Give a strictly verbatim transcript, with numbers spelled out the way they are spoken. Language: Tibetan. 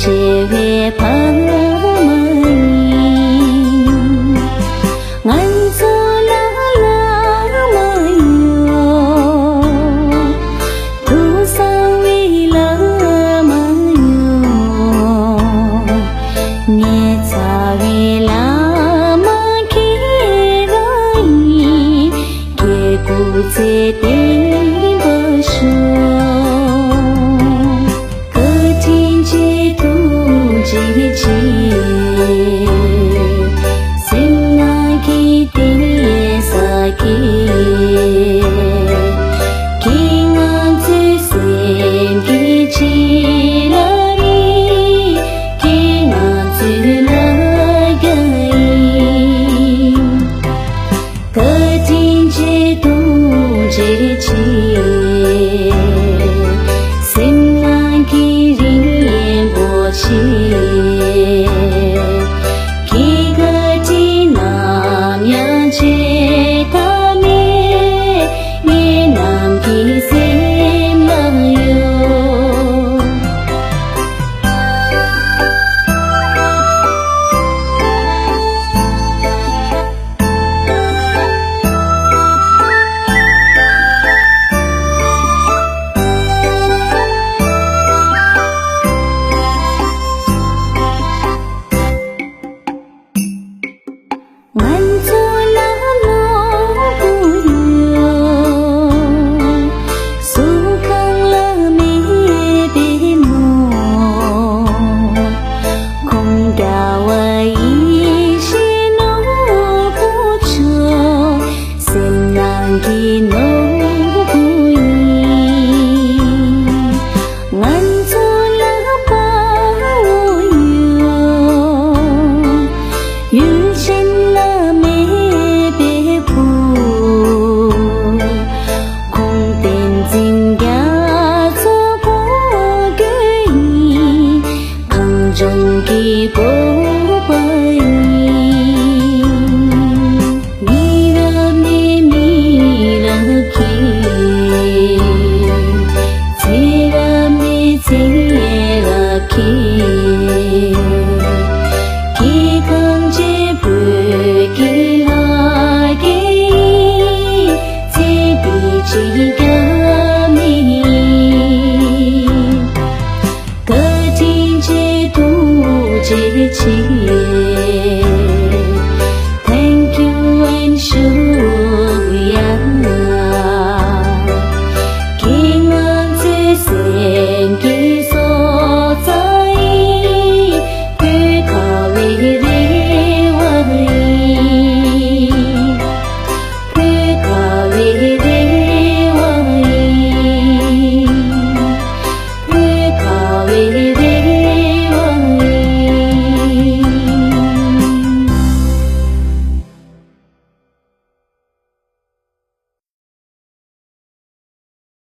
བྲལ་བའི་བར་མ་ཡིན། ང་ཚོ་ལ་བླ་མ་ཡོད། ཐུགས་གསང་བའི་བླ་མ་ཡོད། ངའི་རྩ་བའི་བླ་མ་ཁྱེད་རང་ཡིན། སྐྱེ་དགུ་ཚེ་བརྟན་པར་ཤོག་བཀའ་དྲིན་ཆེ་ཐུགས་རྗེ་ཆེ། སེམས་ནང་གི་གཏད་ས་གི། ཁྱེད་ང་ཚོའི་སེམས་ཀྱི་བྱིན་རླབས་ཡིན། ཁྱེད་ང་ཚོའི་ལ་རྒྱ་ཡིན། བཀའ་དྲིན་ཆེ་ཐུགས་རྗེ་ཆེ། སེམས་ནང་གི་རིག་གནས་པོ་ཆེ། ཁྱེད་བཀའ་དྲིན་ནམ་ཡང་བརྗེད་ཐབས་མེད། ངེད་རྣམས་ཀྱི་སེམས་ལ་ཡོད། ང་ཚོ་ལ་ནོར་བུ་ཡོད། གཟུགས་ཁང་ལ་མེད་པའི་ནོར། ཁོང་འདྲ་བ་ཡིད་བཞིན་ནོར་བུ་མཆོག་སེམས་ནང་གི་ནོར་བུ་ཡིན། ང་ཚོ་ལ་དཔའ་བོ་ཡོད། ཡུལ་ཅན་ལ་མེད་པའི་བུ། ཁོང་བསྟན་འཛིན་རྒྱ་མཚོ་གོ་དགོས་ཡིན། གངས་ལྗོངས་ཀྱི་བོད་པ་ཡིན། མི་རབས་ནས་མི་རབས་ཀྱི། ཚེ་རབས་ནས་ཚེ་རབས་ཀྱི། སྐྱེ་ཁམས་བཅས་བོད་ཀྱི་ལྷ་སྐལ་ཡིན། ཚེ་འདི་ཕྱི་རྒྱ་མི་ཡིན། བཀའ་དྲིན་ཆེ་ཐུགས་རྗེ་ཆེ།